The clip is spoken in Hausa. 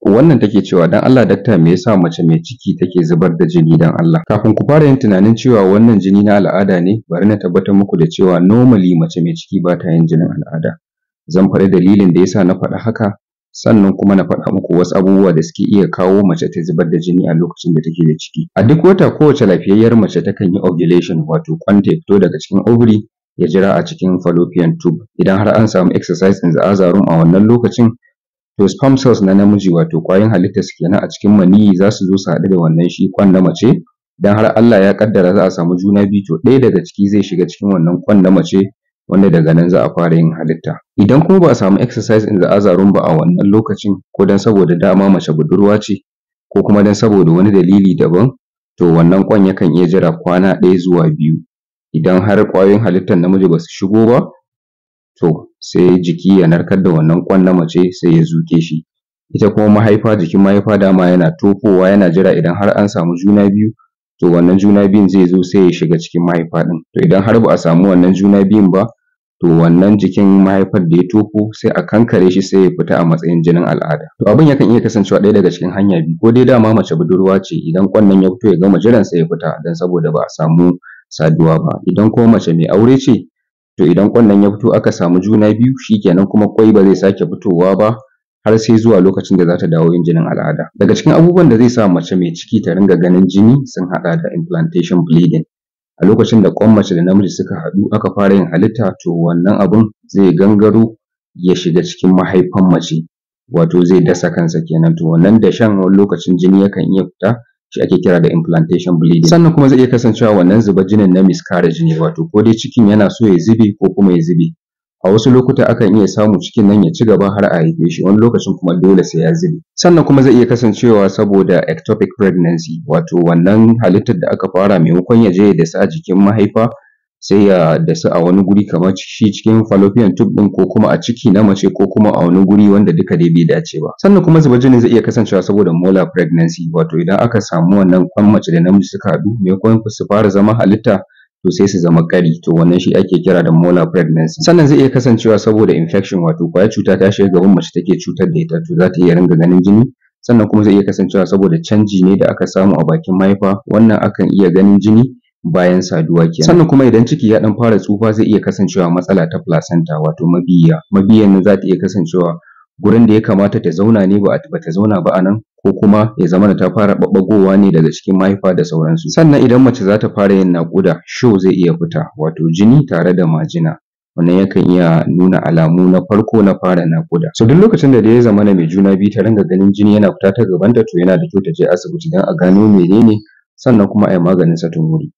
Wannan take cewa, dan Allah dakta, me yasa mace mai ciki take zubar da jini, dan Allah? Kafin ku fara yin tunanin cewa wannan jini na al'ada ne, bari na tabbatar muku da cewa normally mace mai ciki ba ta yin jinin al'ada. Zan faɗi dalilin da yasa na faɗi haka, sannan kuma na faɗa muku wasu abubuwa da suke iya kawo mace ta zubar da jini a lokacin da take da ciki. A duk wata kowace lafiyayyar mace takan yi ovulation, wato ƙwanta ya fito daga cikin ovary ya jira a cikin fallopian tube. Idan har an samu exercise in the other room a wannan lokacin, to sperm cells na namiji, wato ƙwayoyin halittar su kenan a cikin maniyyi, za su zo su haɗu da wannan shi ƙwan na mace. Idan har Allah ya ƙaddara za a samu juna biyu, to ɗaya daga ciki zai shiga cikin wannan ƙwan na mace, wanda daga nan za a fara yin halitta. Idan kuma ba a samu exercise in the other room ba a wannan lokacin, ko dan saboda dama mace budurwa ce, ko kuma dan saboda wani dalili daban, to wannan ƙwan yakan iya jira kwana 1 zuwa 2. Idan har ƙwayoyin halittar namiji ba su shigo ba, to sai jiki ya narkar da wannan ƙwan na mace, sai ya zuƙe shi. Ita kuma mahaifa, jikin mahaifa dama yana tofowa yana jira idan har an samu juna biyu, to wannan juna biyun zai zo sai ya shiga cikin mahaifa ɗin. To idan har ba a samu wannan juna biyun ba, to wannan jikin mahaifar da ya tofo sai a kankare shi, sai ya fita a matsayin jinin al'ada. To abin yakan iya kasancewa ɗaya daga cikin hanya biyu: ko dai dama mace budurwa ce, idan ƙwan nan ya fito ya gama jiran sai ya fita don saboda ba a samu saduwa ba. Idan kuma mace mai aure ce, to idan ƙwan nan ya fito aka samu juna biyu, shikenan kuma ƙwai ba zai sake fitowa ba har sai zuwa lokacin da za ta dawo yin jinin al'ada. Daga cikin abubuwan da zai sa mace mai ciki ta ringa ganin jini sun haɗa da implantation bleeding. A lokacin da ƙwan mace da namiji suka haɗu aka fara yin halitta, to wannan abun zai gangaro ya shiga cikin mahaifan mace, wato zai dasa kansa kenan. To wannan dashen, wani lokacin jini yakan iya fita, shi ake kira da implantation bleeding. Sannan kuma zai iya kasancewa wannan zubar jinin na miscarriage ne, wato ko dai cikin yana so ya zube ko kuma ya zube. A wasu lokuta akan iya samu cikin nan ya ci gaba har a haife shi, wani lokacin kuma dole sai ya zube. Sannan kuma zai iya kasancewa saboda ectopic pregnancy, wato wannan halittar da aka fara, maimakon ya je ya dasu a jikin mahaifa, sai ya dasu a wani guri, kamar shi cikin fallopian tube ɗin, ko kuma a ciki na mace, ko kuma a wani guri wanda duka dai bai dace ba. Sannan kuma zubar jinin zai iya kasancewa saboda molar pregnancy, wato idan aka samu wannan ƙwan mace da namiji suka haɗu, maimakon su fara zama halitta, to sai su zama ƙari, to wannan shi ake kira da molar pregnancy. Sannan zai iya kasancewa saboda infection, wato ƙwayar cuta ta shiga gaban mace take cutar da ita, to za ta iya ringa ganin jini. Sannan kuma zai iya kasancewa saboda canji ne da aka samu a bakin mahaifa, wannan akan iya ganin jini bayan saduwa kenan. Sannan kuma idan ciki ya ɗan fara tsufa, zai iya kasancewa matsala ta placenta, wato mabiyya. Mabiyyan nan za ta iya kasancewa gurin da ya kamata ta zauna ne ba ta zauna ba a nan, ko kuma ya zamana ta fara ɓaɓɓagowa ne daga cikin mahaifa da sauransu. Sannan idan mace za ta fara yin naƙuda, show zai iya fita, wato jini tare da majina. Wannan yakan iya nuna alamu na farko na fara naƙuda. So duk lokacin da ya zamana mai juna biyu ta ringa ganin jini yana fita ta gabanta, to yana da kyau ta je asibiti don a gano menene, sannan kuma a yi maganin sa tun wuri.